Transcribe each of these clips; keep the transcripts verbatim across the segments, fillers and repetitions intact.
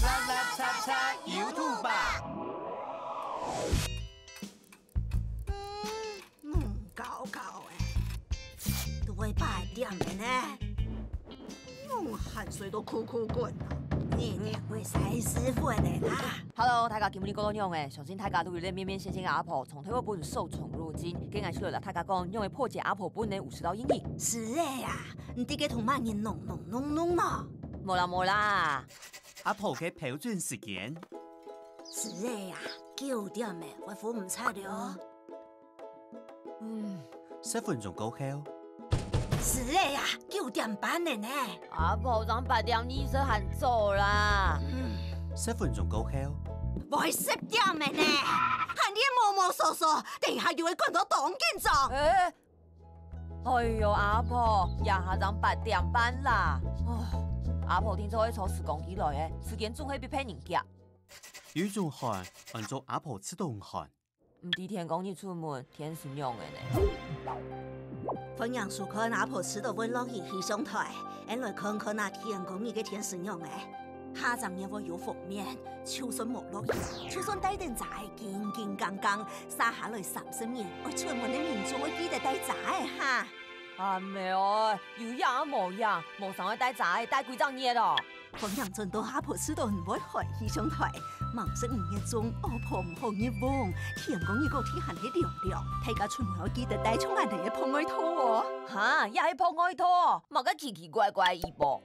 啦啦叉叉YouTuber。嗯，搞搞欸，都會八點了呢，嗯，汗水都苦苦滾啊，你會使屎朏的啦。Hello，大家今晡日過到仰仔？相信大家都有這面面善善个阿婆，從頭到尾受寵若驚。今日就來摎大家講，仰仔破解阿婆本人五十道陰影。是的呀，你這个同麼人弄弄弄弄呢？無啦無啦，阿婆个標準時間。是的呀，九點了，會赴毋掣了。嗯，十分鐘過後。是的呀，九點半了呢。阿婆，正八點二十還早啦。嗯，十分鐘過後。會十點了呢，還恁毛毛疏疏，等一下又會趕到當緊張。欸，哎喲，阿婆，這下正八點半啦。哦，阿婆定著會坐時光機來个，時間總係比別人遽。有一種汗，安到阿婆試著毋寒。毋知天光日出門，天時仰仔呢？歡迎收看阿婆試著會落雨氣象台，𫣆來看看啊，天光日个天時仰仔。下隻月會有鋒面，就算無落雨，就算帶等遮仔，金金光光，續下來三十年，愛出門个民眾愛記得帶遮仔哈。阿姆哦，有影也無影，無想愛帶遮仔，帶幾隻月哦。 歡迎轉到阿婆試著毋會寒氣象台，吂食五月粽，阿婆毋好入甕，天光日過天還係涼涼，大家出門愛記得帶像恁仔个薄外套哦。哈，也係薄外套，麼个奇奇怪怪个衣服。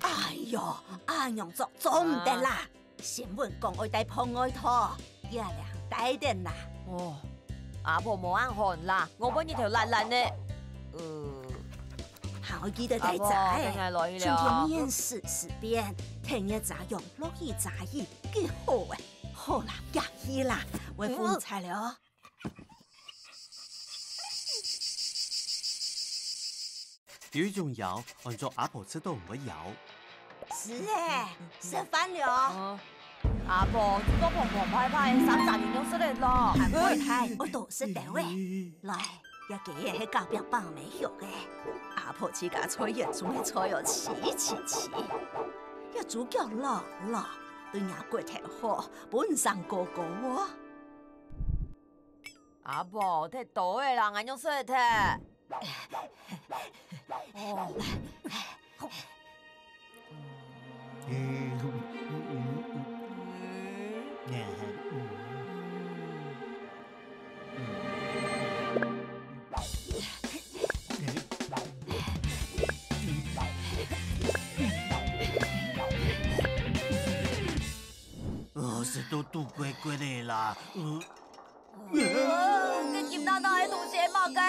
哎喲，恁樣著做毋得啦！ 新聞講愛帶薄外套，這領帶等啦。哦，阿婆無恁寒啦，𠊎分你頭辣辣呢。呃，還愛記得帶遮仔，阿婆，等下來了。春天面時時變，天熱遮陽，落雨遮雨，幾好欸。好啦，遽去啦，會赴毋掣了哦。 有一種枵，安到阿婆試著毋會枵。是欸，食飯了。嗯，阿婆，這个蓬蓬派派，三十年又食得落。還會大，愛多食兜仔。來，這个係隔壁伯姆畜个，阿婆自家菜園種个菜哦，萋萋萋。這豬腳老老，對若骨頭好，本成哥哥哦。阿婆，忒多了啦，𠊎仰食忒？ 哦。哦，食到肚枴枴个啦。呃， 呃，該金大大个東西係麼个？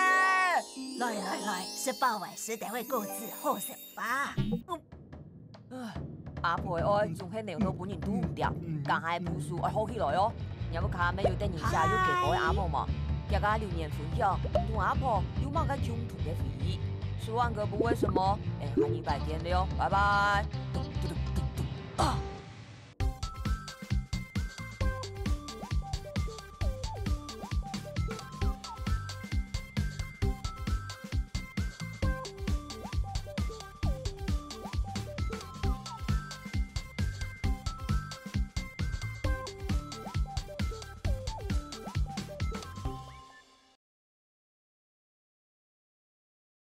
來來來，食飽仔，食兜仔果子好消化。唉，阿婆个愛總係留到分人堵毋著，嗯，嗯。該下个步數愛好起來哦。若屋下乜有得人惜又care个阿婆無？大家留言分享，你同阿婆有麼个共同个回憶？十萬個不為什麼，𫣆下禮拜見了，拜拜。